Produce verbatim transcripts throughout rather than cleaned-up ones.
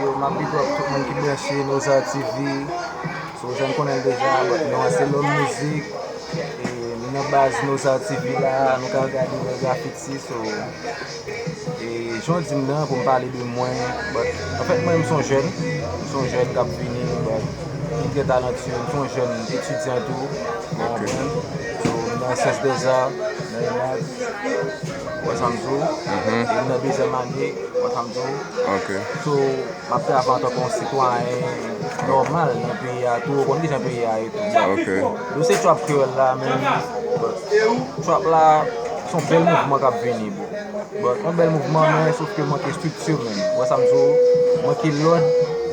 Yo, m ap big up tout moun ki branche Nozar T V. So, jan n konnen l deja, but non an se Lòm Mizik. E, nou nan baz Nozar T V la, nou ka gade lè grafiti, so, e, jan w di m nan, pou m pale de mwen, but, anfèt, mwen, m se yon jèn, m se yon jèn k ap vini, but, ki trè talantye, m se yon jèn etidyan tou, ou konprann? So, m nan Sciences des Arts, nan ENAD, ou wè sa m di w? E m nan dezyèm ane, ou wè sa m di w? So, m ap travay antanke yon sitwayen nòmal nan peyi a tou, ou konn kijan peyi a ye tou. Yo se trap kreyòl la, men trap la, se yon bèl mouvman k ap vini, bro. But, yon bèl mouvman, men sof ke manke estrikti, men. Ou wè sa m di w? Manke lòd,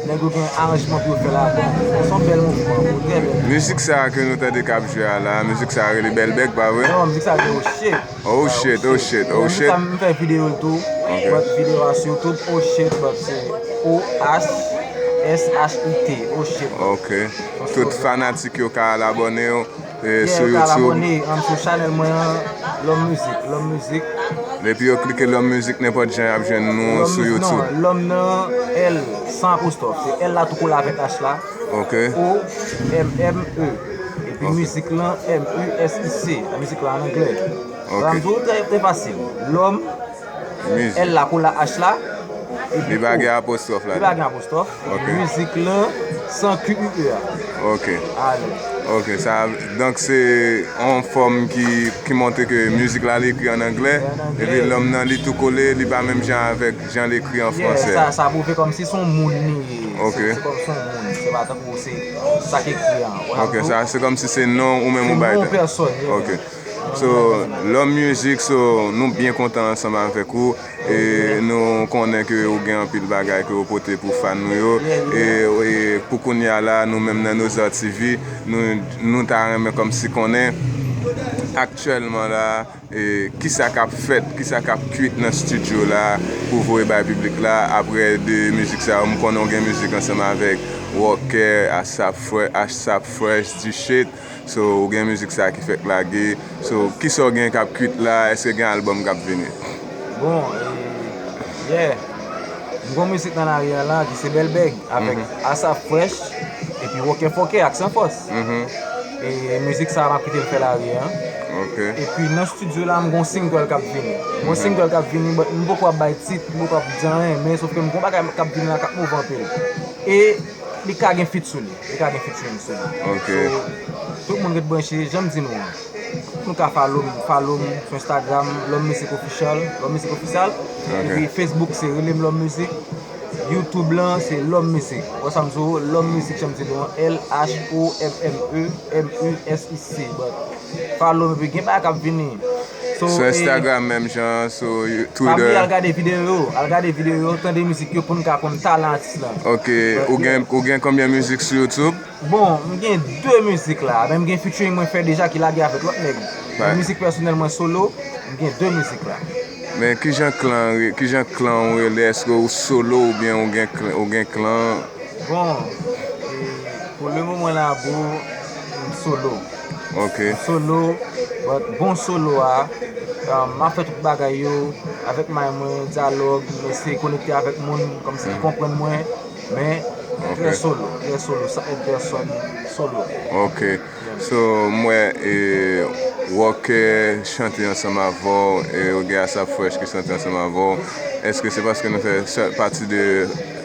nèg yo gen aranjman pou yo fè l avan. Se yon bèl mouvman, bro, trè bèl. Mizik sa a ke nou tande k ap jwe a la, mizik sa a rele Bèl Bèg, pa vre? Non, mizik sa a rele Oh Shit. Oh shit, oh shit, oh shit. Sa m fè videyo l tou. But videyo a sou YouTube, Oh Shit, but se O H S H I T, Oh Shit. Ok. Tout fanatik yo ka al abòne yo, e, sou YouTube. Abòne, um, sou chanèl mwen an, Lòm Mizik, Lòm Mizik. Epi yo klike Lòm Mizik, nenpòt jan y ap jwenn nou sou YouTube. Non, Lòm nan L san apostwòf. Se L la tou kole avèk H la. Ok. O M M E. Epi mizik lan M U S I C. Mizik la an anglè. Ok. Sa m di w trè, trè fasil. Lòm, L la kole a H la. Li pa gen apostwòf la. Li pa gen apostwòf. Ok. Mizik lan san Q U E a. Ok. Ale. Ok, sa, donk se yon fòm ki, ki montre ke mizik la li ekri an anglè, epi lòm nan li tou kole, li pa menm jan avèk jan l ekri an fransè. Sa, sa pwouve kòmsi se yon moun li ye. Ok. Se, se kòmsi se yon moun, se pa tankou se sa k ekri an. Ok, sa se kòmsi se non ou menm ou bay tèt. Se non pèsòn, yeah. Ok. So, Lòm Mizik, so, nou byen kontan ansanm avèk ou. E nou konnen ke ou gen anpil bagay ke ou pote pou fan nou yo. E, e pou kounye a la, nou menm nan Nozar T V, nou, nou ta renmen kòmsi konnen aktyèlman la, e kisa k ap fèt, kisa k ap kwit nan estidyo la pou voye bay piblik la apre de mizik sa yo. M konnen w gen mizik ansanm avèk Walker, Asap Fresh, Asap Fresh, Dishit. So, ou gen mizik sa ki fèk lage. So, kisa w gen k ap kwit la? Èske gen albòm k ap vini? Bon, e, yeah. M gon mizik nan lari a la ki se Bèl Bèg avèk Asap Fresh epi Wòkè Fòkè ak San Fòs. E mizik sa a m ap kite l fè lari a. Ok. Epi nan estidyo la, m gon single k ap vini. M gon single k ap vini, but m poko ap bay tit, m poko ap di anyen, men sof ke m gon bagay k ap vini la k ap move anpil. E li ka gen feat sou li. Li ka gen featuring sou li. Ok. So, tout moun ret branche, jan m di nou an. Nou ka follow m, follow m sou Instagram, Lòm Mizik Official, Lòm Mizik Official. Ok. Epi Facebook, se Rele m Lòm Mizik. YouTube lan, se Lòm Mizik. Wè sa m di w, Lòm Mizik, jan m di nou an, L H O M M E M U S I C. But follow m, epi gen bagay k ap vini. So, sou Instagram menm jan, sou Twitter. Pa bliye al gade videyo yo, al gade videyo yo, tande mizik yo pou n ka konn talan atis la. Ok, ou gen, ou gen konbyen mizik sou YouTube? Bon, m gen de mizik la, men m gen featuring mwen fè deja ki lage avèk lòt nèg. Men mizik pèsonèl mwen solo, m gen de mizik la. Men kijan klan, kijan klan ou rele? Èske ou solo oubyen ou gen klan, ou gen klan? Bon, e, pou le moman la, bro, m solo. Ok. M solo, but bon solo a, um, m ap fè tout bagay yo avèk may mwen, dyalòg, m eseye konekte avèk moun, kòmsi pou konprann mwen, men trè solo, trè solo, san èd pèsòn, solo. Ok. So, m wè, e, Wòkè chante ansanm avè w, e, ou gen Asap Fresh ki chante ansanm avè w. Èske se paske nou fè pati de,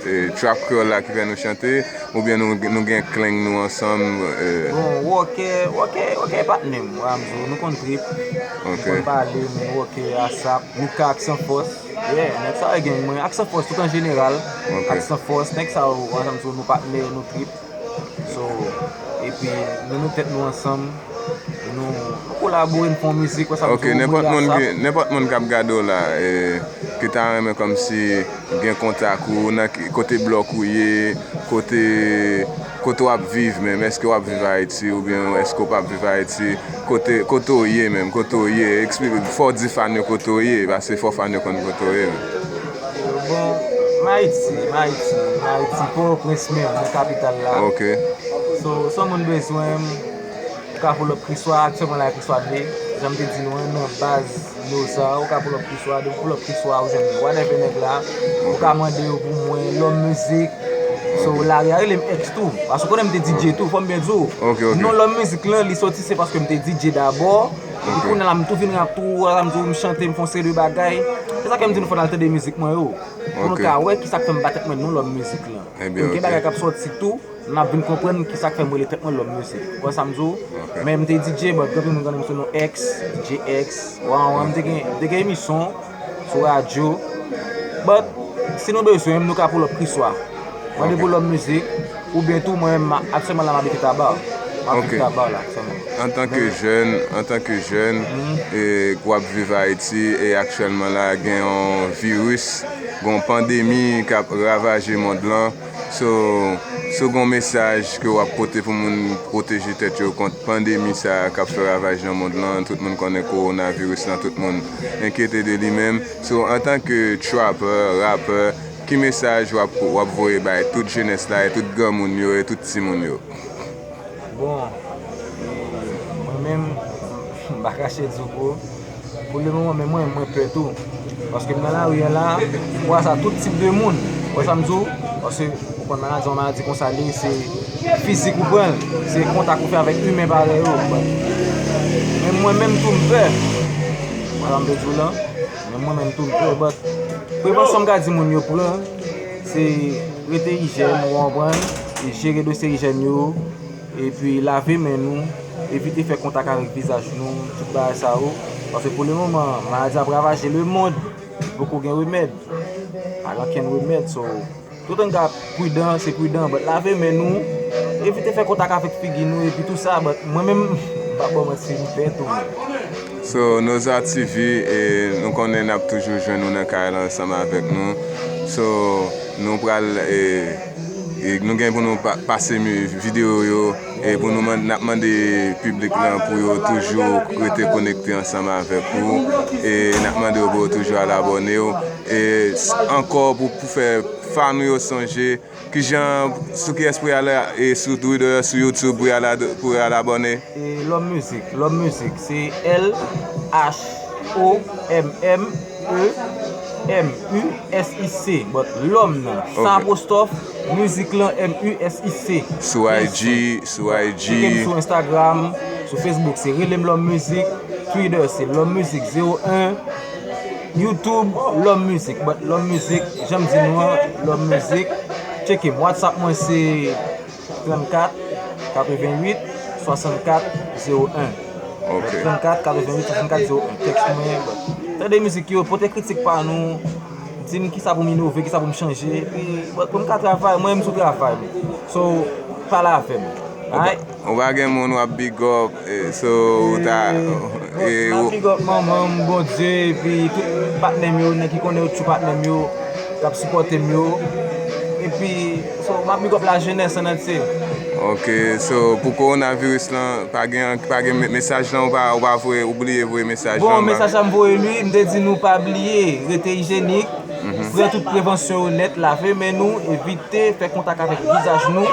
e, trap kreyòl la ki fè nou chante, oubyen nou, nou gen klang nou ansanm, e? Bon, Wòkè, Wòkè, Wòkè e patnè m, wè m di w, nou konn trip, nou konn pale, men Wòkè, Asap, Mika ak San Fòs. Yeah, nèg sa yo gang mwen, ak San Fòs tout an jeneral, ak San Fòs, nèg sa yo, ansanm sou nou patnè, nou trip. So, epi nou met tèt nou ansanm, nou, nou kolabore, nou fè yon mizik, wè sa m di w, mwen e Asap. Ok, nenpòt moun ki, nenpòt moun k ap gade w la, e, ki ta renmen kòmsi gen kontak ou, nan ki, kote blòk ou ye, kote, kote w ap viv menm, èske w ap viv Ayiti oubyen èske w p ap viv Ayiti? Kote, kote w ye menm, kote w ye? Eksplike, fò w di fan yo kote w ye, paske fò fan yo konn kote w ye menm. Bon, m Ayiti, m Ayiti, m Ayiti, Pòtoprens menm, nan kapital la. Ok. So, si yon moun bezwen m, ou ka pull up Kriswa, aktyèlman la Kriswa de. Jan m te di nou an, nan baz Noza, ou ka pull up Kriswa, depi w pull up Kriswa, ou jwenn whatever nèg la, ou ka mande yo pou mwen, Lòm Mizik, so, lari a rele m X tou, paske ou konnen m te D J tou, fò m byen di w. Ok, ok. Non Lòm Mizik lan, li soti se paske m te D J dabò, epi kounye a la m tou vin rap tou, sa m di w, m chante, m fè yon seri de bagay, se sa fè m di nou fò n al tande mizik mwen yo, pou nou ka wè kisa k fè m ba tèt mwen non Lòm Mizik lan. Ebyen, Gen ok. bagay k ap sòti tou, n ap vin konprann kisa k fè m rele tèt mwen Lòm Mizik. Ou konn sa m di w? Ok. Men m te D J, but gen anpil moun konn m sou non X, D J X, wawan, m te gen, m te gen emisyon sou radyo. But, si nou bezwen m, nou ka pull up Kriswa. Mande pou Lòm Mizik, oubyen tou, mwen menm, ma- aktyèlman la, m abite Taba. M abite Taba la, aktyèlman. Antanke jèn, antanke jèn, e, w ap viv Ayiti, e aktyèlman la, gen yon viris, gen yon pandemi k ap ravaje mond lan. So, si w gen yon mesaj ke w ap pote pou moun pwoteje tèt yo kont pandemi sa a k ap fè ravaj nan mond lan, tout moun konnen kowonaviris lan, tout moun enkyete de li menm. So, antanke trapper, rapper, ki mesaj w ap, w ap voye bay tout jenès la, e tout granmoun yo, e tout timoun yo? Bon, e, mwen menm, m pa kache di w, pou le moman, men mwen, mwen pè tou. Paske m nan lari a la, m kwaz a tout tip de moun. Ou wè sa m di w? Paske, ou konn maladi, yon maladi konsa li ye, se fizik ou pran l, se kontak ou fè avèk imen parèy ou. Men mwen menm tou m pè. Ou wè sa m vle di w lan? Men mwen menm tou m pè, but prevansyon m ka di moun yo pran, se rete ijèn, ou konprann, e jere dosye ijèn yo, epi lave men nou, evite fè kontak avèk vizaj nou, tout bagay sa yo. Paske pou le moman, maladi ap ravaje lemond, poko gen remèd. Pa gen okenn remèd, so, toutan n ka pridan, se pridan, but lave men nou, evite fè kontak avèk figi nou, epi tou sa, but mwen menm, m p ap ba w manti, m pè tou. So, Noza T V, e, nou konnen n ap toujou jwenn ou nan kay la ansanm avèk nou. So, nou pral, e, e, nou gen pou nou pa, pase mi, videyo yo, e pou nou mande, n ap mande piblik lan pou yo toujou rete konekte ansanm avèk ou, e n ap mande yo pou yo toujou al abòne w. E s- ankò pou, pou fè fan ou yo sonje, kijan, sou kiyès pou y al, e sou Twitter, sou YouTube, pou y al, ad- pou y al abòne? E Lòm Mizik, Lòm Mizik, se L H O M M E M U S I C, but Lòm nan, san apostwòf, mizik lan M U S I C. Sou I G, sou I G. Tcheke m sou Instagram, sou Facebook, se Rele m Lòm Mizik, Twitter, se Lòm Mizik zewo en, YouTube, Lòm Mizik, but Lòm Mizik, jan m di nou an, Lòm Mizik, tcheke m, WhatsApp mwen se trannkat katrevennuit swasannkat zewo en. Ok. Trannkat katrevennuit swasannkat zewo en. Tèks mwen, but, tande mizik yo, pote kritik pa nou, di m kisa pou m inove, kisa pou m chanje, epi, but, pou m ka travay, mwen menm sou travay m. So, pale avè m. Alright? Ou pa gen moun w ap big up, e, so, ou ta, e, M ap big up manman m, Bondye, epi tout patnè m yo, nèg ki konnen yo, tchou patnè m yo, k ap sipòte m yo. Epi, so, m ap big up lajenès an antye. Ok, so, pou kowonaviris lan, pa gen, pa gen me- mesaj lan, ou pa, ou pa voye, ou bliye voye mesaj Bon, lan ba. Mesaj la m voye li, m te di nou pa bliye, rete ijenik, pran tout prevansyon yo nèt, lave men nou, evite fè kontak avèk vizaj nou,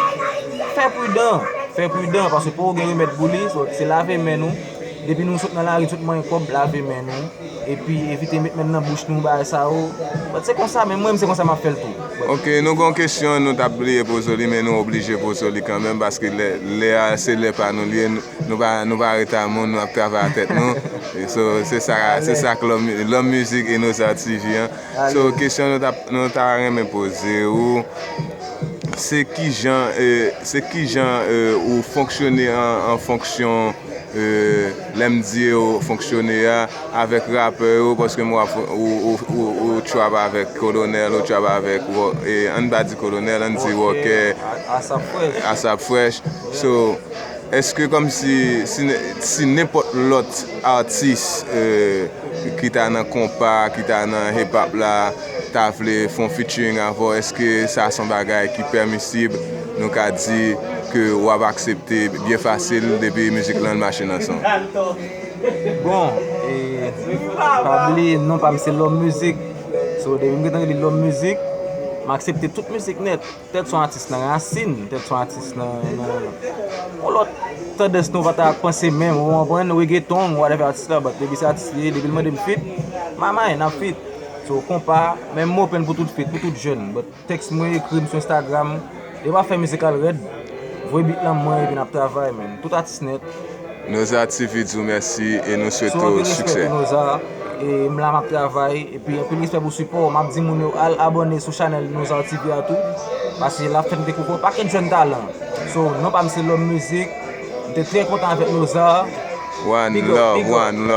fè pridan, fè pridan, paske poko gen remèd pou li, so, se lave men nou, depi nou sot nan lari, tout manyen kòb, lave men nou, epi evite met men nan bouch nou, bagay sa yo, but se konsa, men mwen, se konsa m ap fè l tou. But Ok, nou gon kesyon, nou t ap bliye poze w li, men nou oblije poze w li kanmenm, paske lè, lè a, se lè pa nou li ye, nou, nou pa, nou pa ret a moun, nou ap travay a tèt nou. E so, se sa, se sa k Lòm, Lòm Mizik e Noza T V an. So, kesyon nou ta, nou ta renmen poze ou, se kijan, e, se kijan, e, ou fonksyone an, an fonksyon, e, lè m di ou fonksyone a, avèk rapè yo, paske m wè ou, ou, ou, ou trap avèk Kolonèl, ou trap avèk, Wo- e, ann pa di Kolonèl, ann di Wòkè, A- Asap Fresh. Asap Fresh. So, èske kòmsi, si, si nenpòt lòt atis, e, ki ta nan konpa, ki ta nan hip hop la, ta vle fè yon featuring avè w, èske sa se yon bagay ki pèmisib? Nou ka di ke w ap aksepte byen fasil depi mizik lan mache nan son. Bon, e, pa bliye non pa m se Lòm Mizik. So, depi m gentan rele Lòm Mizik, m aksepte tout mizik nèt. Petèt se yon atis nan rasin, petèt se yon atis nan, nan, yon lòt, tandans nou pa ta panse menm, ou konprann, reggaeton, whatever atis la, but depi se atis li ye, depi l mande m feat, my man, n ap feat. So, konpa, menm mo pen pou tout feat, pou tout jèn, but tèks mwen, ekri m sou Instagram, e pa fè mizik al rèd, voye beat lan mwen, epi n ap travay, man. Tout atis nèt. Noza T V di w mèsi e nou swete w siksè. Pou Noza, e m la m ap travay, epi anpil respè pou sipò, m ap di moun yo al abòne sou chanèl Noza T V a tou, paske l ap fè n dekouvri yon pakèt jèn talan. So, non pa m se Lòm Mizik, m te trè kontan avèk Noza. One love, one love.